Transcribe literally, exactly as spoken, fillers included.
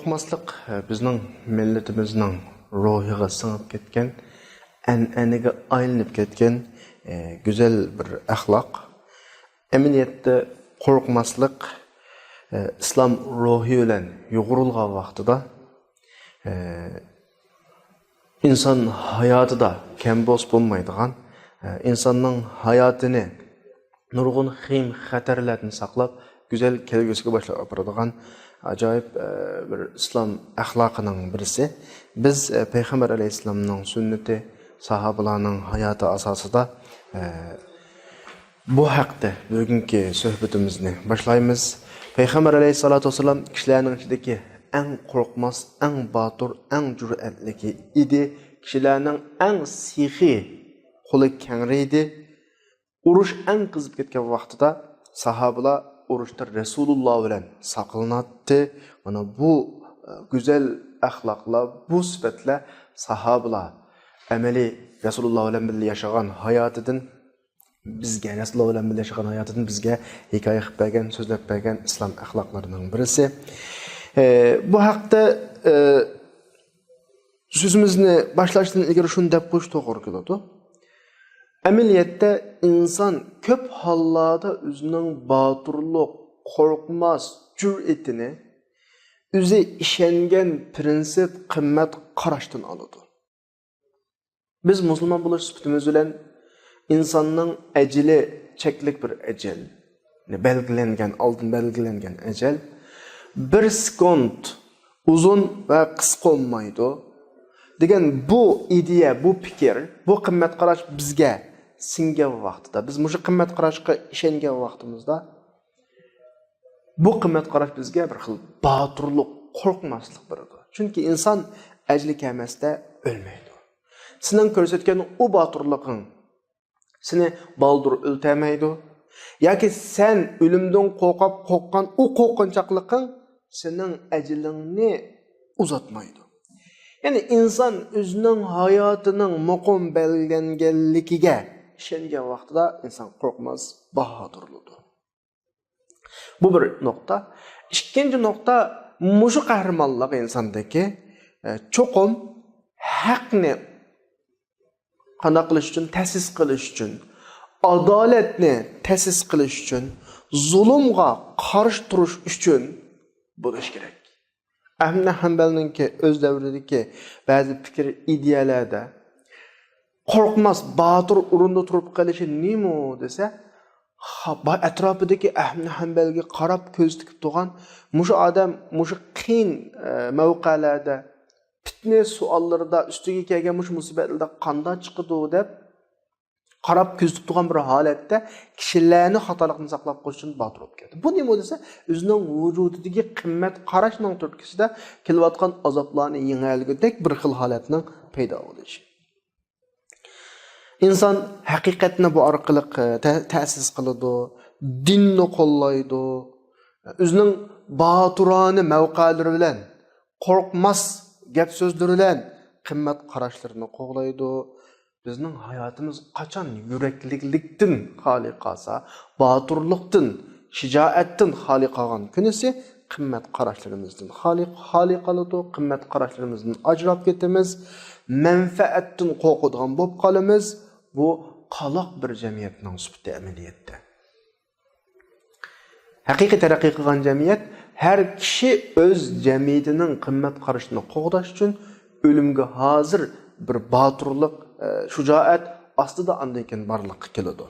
قورقماسلىق، ئە، بىزنىڭ مىللىتىمىزنىڭ روھىغا سىڭىپ كەتكەن، ئەنئەنىگە ئايلىنىپ كەتكەن، ئە، گۈزەل بىر ئەخلاق. ئەمەلىيەتتە قورقماسلىق، ئە، ئىسلام روھى بىلەن يۇغۇرۇلغان ۋاقتىدا، ئە، ئىنسان ھاياتىدا كەم بولسا بولمايدىغان، ئە، ئىنساننىڭ ھاياتىنى نۇرغۇن خېيىم خەتەرلەردىن ساقلاپ، گۈزەل كەلگۈسىگە باشلاپ ئاپىرىدىغان ئاجايىپ، ئە، بىر ئىسلام ئەخلاقىنىڭ بىرسى. بىز، ئە، پەيغەمبەر ئەلەيھىسسالامنىڭ سۈننىتى، ساھابىلارنىڭ ھاياتى ئاساسىدا، ئە، بۇ ھەقتە بۈگۈنكى سۆھبىتىمىزنى باشلايمىز. پەيغەمبەر ئەلەيھىسسالاتۇ ۋەسسالام كىشىلەرنىڭ ئىچىدىكى ئەڭ قورقماس، ئەڭ باتۇر، ئەڭ جۈرئەتلىكى ئىدى. كىشىلەرنىڭ ئەڭ سېخىي، قولى كەڭرى ئىدى. ئۇرۇش ئەڭ قىزىپ كەتكەن ۋاقتىدا ساھابىلار ئۇرۇشتا رەسۇلۇللا بىلەن ساقلىناتتى. مانا بۇ، ئە، گۈزەل ئەخلاقلار، بۇ سۈپەتلەر ساھابىلار ئەمەلىي رەسۇلۇللا بىلەن بىللە ياشىغان ھاياتىدىن بىزگە، رەسۇلۇللا بىلەن بىللە ياشىغان ھاياتىدىن بىزگە ھېكايە قىلىپ بەرگەن، سۆزلەپ بەرگەن ئىسلام ئەخلاقلىرىنىڭ بىرسى. ئە، بۇ ھەقتە، ئە، سۆزىمىزنى باشلاشتىن ئىلگىرى شۇنى دەپ قويۇش توغرا كېلىدۇ. ئەمەلىيەتتە ئىنسان كۆپ ھاللاردا ئۆزىنىڭ باتۇرلۇق، قورقماس جۈرئىتىنى ئۆزى ئىشەنگەن پىرىنسىپ، قىممەت قاراشتىن ئالىدۇ. بىز مۇسۇلمان بولۇش سۈپىتىمىز بىلەن ئىنساننىڭ ئەجىلى چەكلىك بىر ئەجەل، يەنى بەلگىلەنگەن، ئالدىن بەلگىلەنگەن ئەجەل بىر سېكۇنت ئۇزۇن ۋە قىسقا بولمايدۇ دېگەن بۇ ئىدىيە، بۇ پىكىر، بۇ قىممەت قاراش بىزگە سىڭگەن ۋاقتىدا، بىز مۇشۇ قىممەت قاراشقا ئىشەنگەن ۋاقتىمىزدا، بۇ قىممەت قاراش بىزگە بىر خىل باتۇرلۇق، قورقماسلىق بېرىدۇ. چۈنكى ئىنسان ئەجىلى كەلمەستە ئۆلمەيدۇ. سېنىڭ كۆرسەتكەن ئۇ باتۇرلۇقۇڭ سېنى بالدۇر ئۆلتۈرمەيدۇ. ياكى سەن ئۆلۈمدىن قورقۇپ قورققان ئۇ قورقۇنچاقلىقىڭ سېنىڭ ئەجىلىڭنى ئۇزارتمايدۇ. يەنى ئىنسان ئۆزىنىڭ ھاياتىنىڭ مۇقىم بەلگىلەنگەنلىكىگە ئىشەنگەن ۋاقتىدا ئىنسان قورقماس، باھادۇرلىدۇ. بۇ بىر نۇقتا. ئىككىنچى نۇقتا، مۇشۇ قەھرىمانلىق ئىنساندىكى، ئە، چوقۇم ھەقنى قانداق قىلىش ئۈچۈن؟ تەسىس قىلىش ئۈچۈن، ئادالەتنى تەسىس قىلىش ئۈچۈن، زۇلۇمغا قارشى تۇرۇش ئۈچۈن بولۇش كېرەك. ئەھمەد ھەمبەلنىڭكى ئۆز دەۋرىدىكى بەزى پىكىر ئىدىيەلەردە قورقماس، باتۇر ئورۇندا تۇرۇپ قېلىشى نېمە دېسە، خا-، با-، ئەتراپىدىكى ئەھمەد ھەمبەلگە قاراپ كۆز تىكىپ تۇرغان مۇشۇ ئادەم مۇشۇ قىيىن، ئە، مەۋقەلەردە، پىتنە سوئاللىرىدا، ئۈستىگە كەلگەن مۇشۇ مۇسىبەتلەردە قانداق چىقىدۇ دەپ قاراپ كۆزىتىپ تۇرغان بىر ھالەتتە كىشىلەرنى خاتالىقتىن ساقلاپ قېلىش ئۈچۈن باتۇر بولۇپ كەتتى. بۇ نېمە دېسە، ئۆزىنىڭ ۋۇجۇدىدىكى قىممەت قاراشنىڭ تۈرتكىسىدە كېلىۋاتقان ئازابلارنى يېڭەلىگۈدەك بىر خىل ھالەتنىڭ پەيدا بولۇشى. ئىنسان ھەقىقەتنى بۇ ئارقىلىق، ئە، تە-، تەسىس قىلىدۇ، دىننى قوللايدۇ، ئۆزىنىڭ باتۇرانە مەۋقەلىرى بىلەن، قورقماس گەپ سۆزلىرى بىلەن قىممەت قاراشلىرىنى قوغلايدۇ. بىزنىڭ ھاياتىمىز قاچان يۈرەكلىكلىكتىن خالىي قالسا، باتۇرلۇقتىن، شىجائەتتىن خالىي قالغان كۈنىسى قىممەت قاراشلىرىمىزدىن خالىي، خالىي قالىدۇ، قىممەت قاراشلىرىمىزدىن ئاجراپ كېتىمىز، مەنپەئەتتىن قورقىدىغان بولۇپ قالىمىز. بۇ قالاق بىر جەمئىيەتنىڭ سۈپىتى ئەمەلىيەتتە. ھەقىقىي تەرەققىي قىلغان جەمئىيەت ھەر كىشى ئۆز جەمئىيىتىنىڭ قىممەت قارىشىنى قوغداش ئۈچۈن ئۆلۈمگە ھازىر بىر باتۇرلۇق، ئە، شۇجائەت ئاستىدا ئاندىن كېيىن بارلىققا كېلىدۇ.